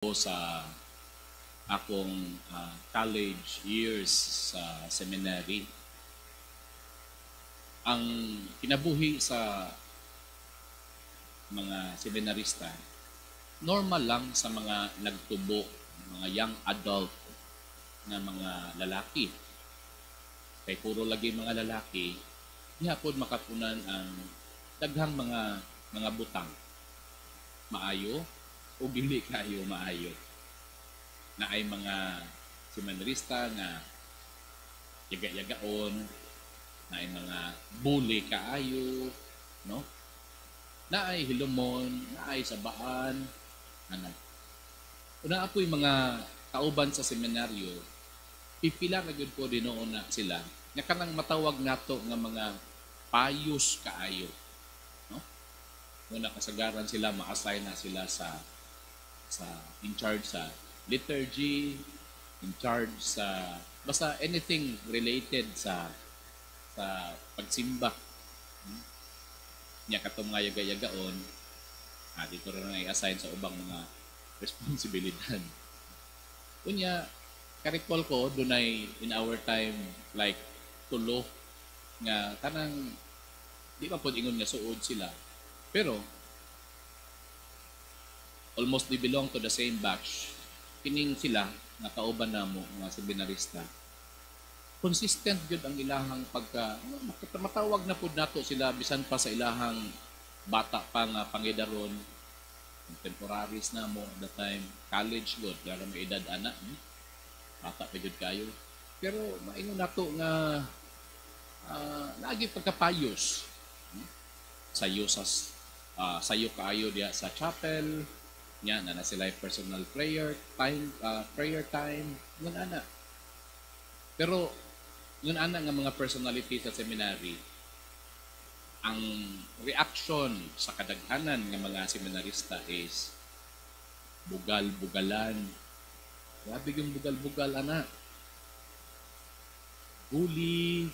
Sa akong college years sa seminary. Ang kinabuhi sa mga seminarista, normal lang sa mga nagtubo, mga young adult na mga lalaki. Kay puro lagi mga lalaki, diha pod makatunan ang daghang mga butang. Maayo o dili kayo maayo. Naay mga seminarista nga yaga-yagaon, naay mga bully kaayo, no? Naay hilumon, naay sabaan, ana. Una ako'y mga kauban sa seminaryo, pipila na gyud ko dinuon na sila, nga kanang matawag nato nga mga pious kaayo. No? Muna kasagaran sila, ma-assign na sila sa in charge sa liturgy, in charge sa basta anything related sa pagsimba. Nya katong mga yaga-yagaon, dito rin na i-assign sa ubang mga responsibilidad. Unya, ka-recall ko, dunay in our time, like, tulo, nga kanang, di pa pod ingon nga suod sila. Pero, almost they belong to the same batch. Kining sila, nga kauban namo, mga seminarista, consistent gyud ang ilahang pagka matawag na pud nato sila bisan pa sa ilahang bata pa nga pangidaron, contemporaries na mo at the time, college gud, klaro may edad ana, Bata pa gyud kayo, pero maingon nato nga lagi pagka-pious, Sayo kaayo diha sa chapel nya na sila personal prayer time, prayer time ngun ana. Pero ngun ana nga mga personality sa seminary, ang reaction sa kadaghanan nga mga seminarista is bugal-bugalan. Grabe yung bugal-bugal ana. Bully,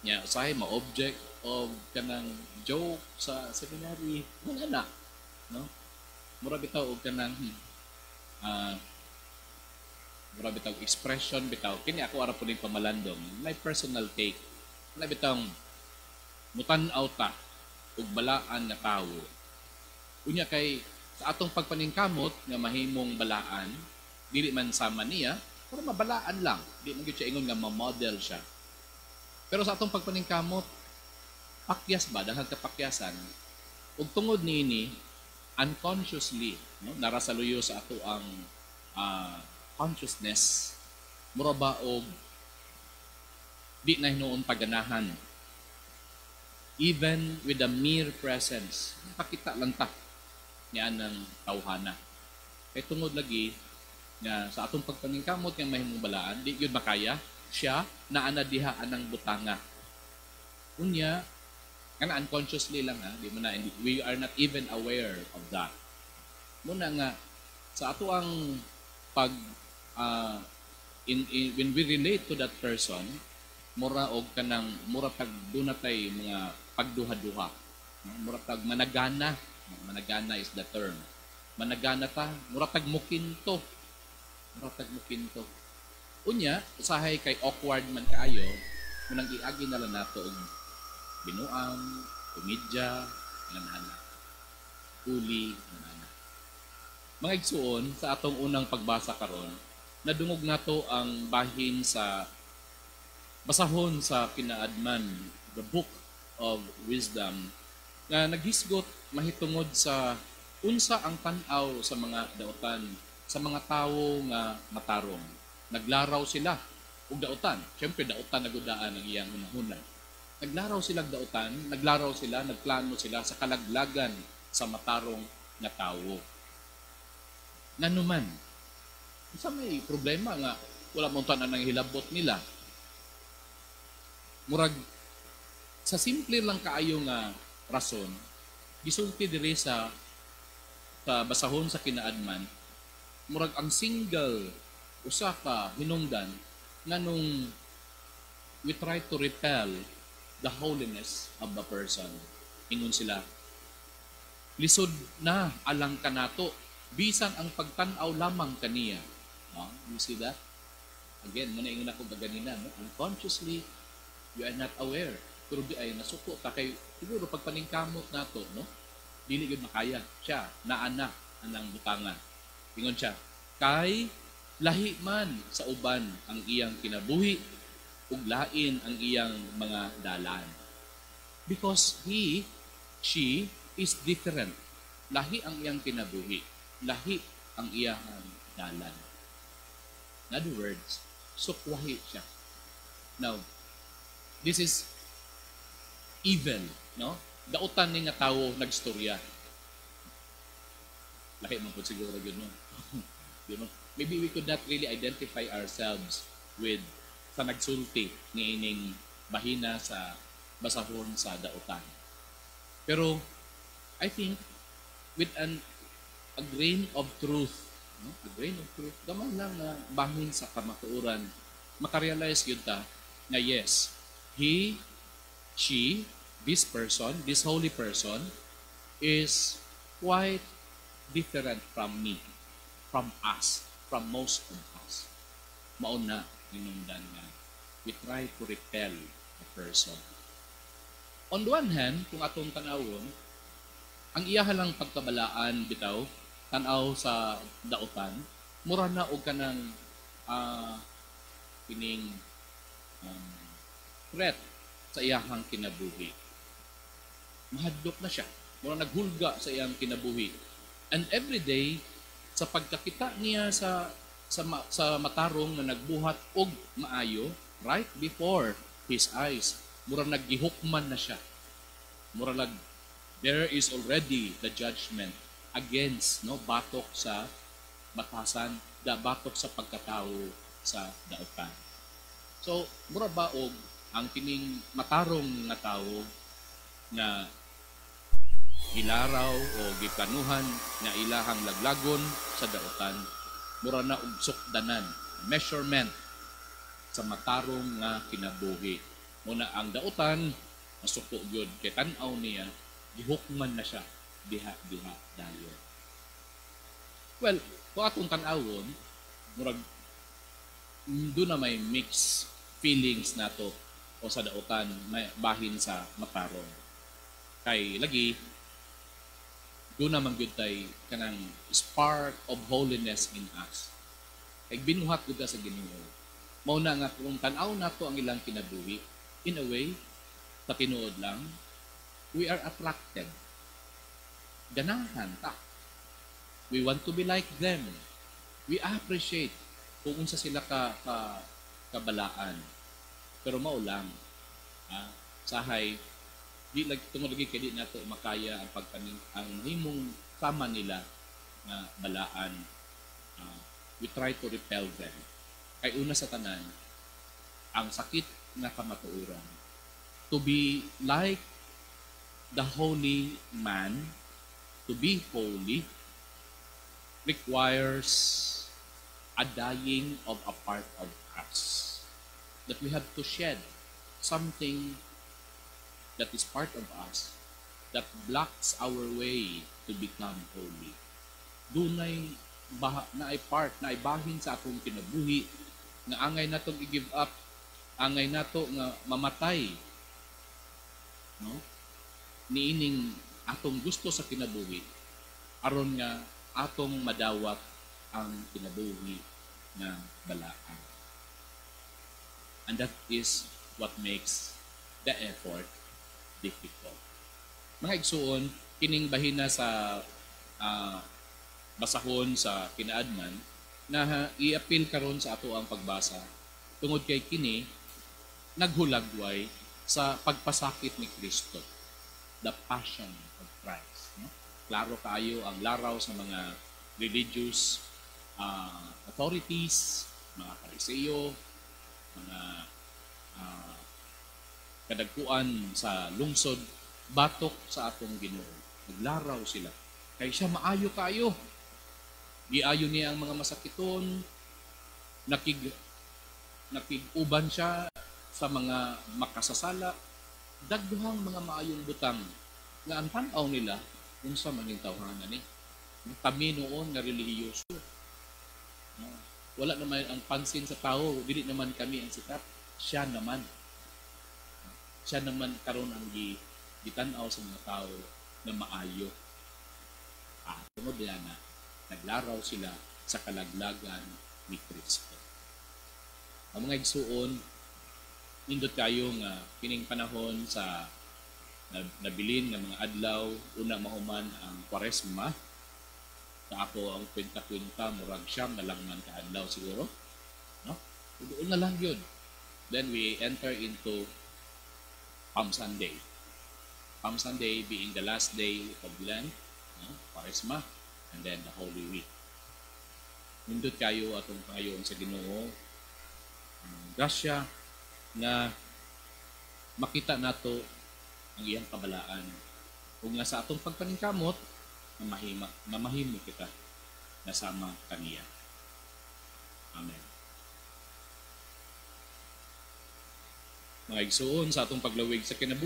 nya usahay ma-object of kanang joke sa seminary. Ngun ana, no? Mura bitaw og kanang mura bitaw expression bitaw. Kini ako ara po ning pamalandong. My personal take. Wala bitawng mutan-aw ta og balaan nga tawo. Unya kay sa atong pagpaningkamot nga mahimong balaan, dili man sama niya, pero mabalaan lang. Di man gyud siya ingon nga ma-model siya. Pero sa atong pagpaningkamot, pakyas ba, daghang kapakyasan, ug tungod niini, unconsciously, no, nara sa luyo sa ato ang consciousness, mura ba og di na hinuon paganahan even with the mere presence, pakita lang ta niya ng tawhana. Kay tungod lagi nga sa atong pagpaningkamot nga mahimong balaan, di gyud makaya siya naa na diha anang butanga. Unya kana unconsciously lang ha, di mo na, we are not even aware of that. Muna nga sa ato ang pag in when we relate to that person, mura og kanang mura tag duna tay mga pagduha-duha. Mura tag managana, managana is the term. Managana ta, mura tag mukinto. Mura tag mukinto. Unya, usahay kay awkward man kaayo, munang iagi na lang nato og binuang, komedya, nganana. Uli, nganana. Mga igsuon, sa atong unang pagbasa karon, nadungog nato ang bahin sa basahon sa Kinaadman, the Book of Wisdom, nga naghisgot mahitungod sa unsa ang tan-aw sa mga dautan sa mga tawo nga matarong. Naglaraw sila og dautan. Siyempre dautan na gudaan ang iyang hunahuna. Naglaraw sila og dautan, naglaraw sila, nagplano sila sa kalaglagan sa matarong nga tawo. Nganuman, unsa may problema nga wala mo tanan ang hilabot nila? Murag sa simple lang kaayo nga rason, gisulti diri sa basahon sa Kinaadman, murag ang single usa ka hinungdan nganong we try to repel the holiness of a person. Ingon sila, lisod na alang kanato. Bisan ang pagtan-aw lamang kaniya. No? You see that? Again, mao na ingon ako kaganina, no? Unconsciously, you are not aware. Pero diay nasuko ta kay siguro pagpaningkamot nato, no? Dili gyud makaya. Siya, naa na anang butanga. Ingon siya, kay lahi man sa uban ang iyang kinabuhi ug lain ang iyang mga dalan. Because he, she is different. Lahi ang iyang kinabuhi. Lahi ang iyang dalan. In other words, sukwahi siya. Now, this is evil, no? Dautan ni nga tawo nagstorya. Lahi man pud siguro yun, no? Maybe we could not really identify ourselves with sa nagsulti ni ining bahina sa basahon sa dautan. Pero I think with an a grain of truth, no? A grain of truth, gamay lang na bahin sa kamatuoran, makarealize gyud ta nga yes, he, she, this person, this holy person is quite different from me, from us, from most of us. Mao na hinungdan nga we try to repel a person. On the one hand, kung atong tanawon, ang iya lang pagkabalaan bitaw, tanaw sa dautan, mura na og kanang kining threat sa iyahang kinabuhi. Mahadlok na siya. Mura naghulga sa iyang kinabuhi. And every day, sa pagkakita niya sa matarong nga nagbuhat og maayo right before his eyes, mura naggihukman na siya. Mura lag there is already the judgment against, no, batok sa batasan, da batok sa pagkatao sa dautan. So, mura ba og ang kining matarong nga tawo nga gilaraw o giplanuhan nga ilahang laglagon sa dautan, mura na og sukdanan, measurement sa matarong nga kinabuhi. Muna ang dautan masuko gyud kay tan-aw niya gihukman na siya diha diha dayon. Well, kung atong tan-awon, murag doon na may mixed feelings nato o sa dautan may bahin sa matarong. Kay lagi doon naman gyud tay kanang spark of holiness in us. Kay binuhat gyud ta sa Ginoo. Mao na nga kung tan-aw nato ang ilang kinabuhi, in a way, sa tinuod lang, we are attracted. Ganahan ta. We want to be like them. We appreciate kung unsa sila ka kabalaan. Pero mao lang, sahay di lag tungod lagi kay di nato makaya ang pagpaning ang himong sama nila nga balaan, we try to repel them. Kay una sa tanan, ang sakit nga kamatuoran, to be like the holy man, to be holy, requires a dying of a part of us, that we have to shed something that is part of us that blocks our way to become holy. Dunay baha, naay part, naay bahin sa atong kinabuhi nga angay natong i-give up, angay nato nga mamatay, no? Niining atong gusto sa kinabuhi aron nga atong madawat ang kinabuhi nga balaan. And that is what makes the effort difficult. Mga igsuon, kining bahina sa basahon sa kinaadman na i-appeal karon sa ato ang pagbasa tungod kay kini naghulagway sa pagpasakit ni Kristo, the Passion of Christ, no? Klaro kaayo ang laraw sa mga religious authorities, mga Pariseo, mga kadagkuan sa lungsod batok sa atong Ginoo. Naglaraw sila. Kay siya maayo kaayo. Giayo niya ang mga masakiton, nakig-uban siya sa mga makasasala, daghang mga maayong butang nga ang tan-aw nila, unsa man ning tawhana ni. Kami noon nga relihiyoso. No? Wala naman ang pansin sa tao, dili naman kami ang sikat. Siya naman. Siya naman karon ang gitan-aw sa mga tao na maayo. Tungod niya na naglaraw sila sa kalaglagan ni Kristo. Ang mga igsuon, nindot kayo nga kining panahon sa nabilin nga mga adlaw, una mahuman ang Kwaresma. Sa ako ang kwenta-kwenta, murag 9 na lang man ka adlaw siguro. No? Doon na lang yun. Then we enter into Palm Sunday. Palm Sunday being the last day of Lent, no? Kwaresma, and then the Holy Week. Nindot kayo atong pangayoon sa Ginoo ang grasya nga makita nato ang iyang kabalaan ug nga sa atong pagpaningkamot na mamahimo kita na sama kaniya. Amen. Mga igsuon, sa atong paglawig sa kinabuhi,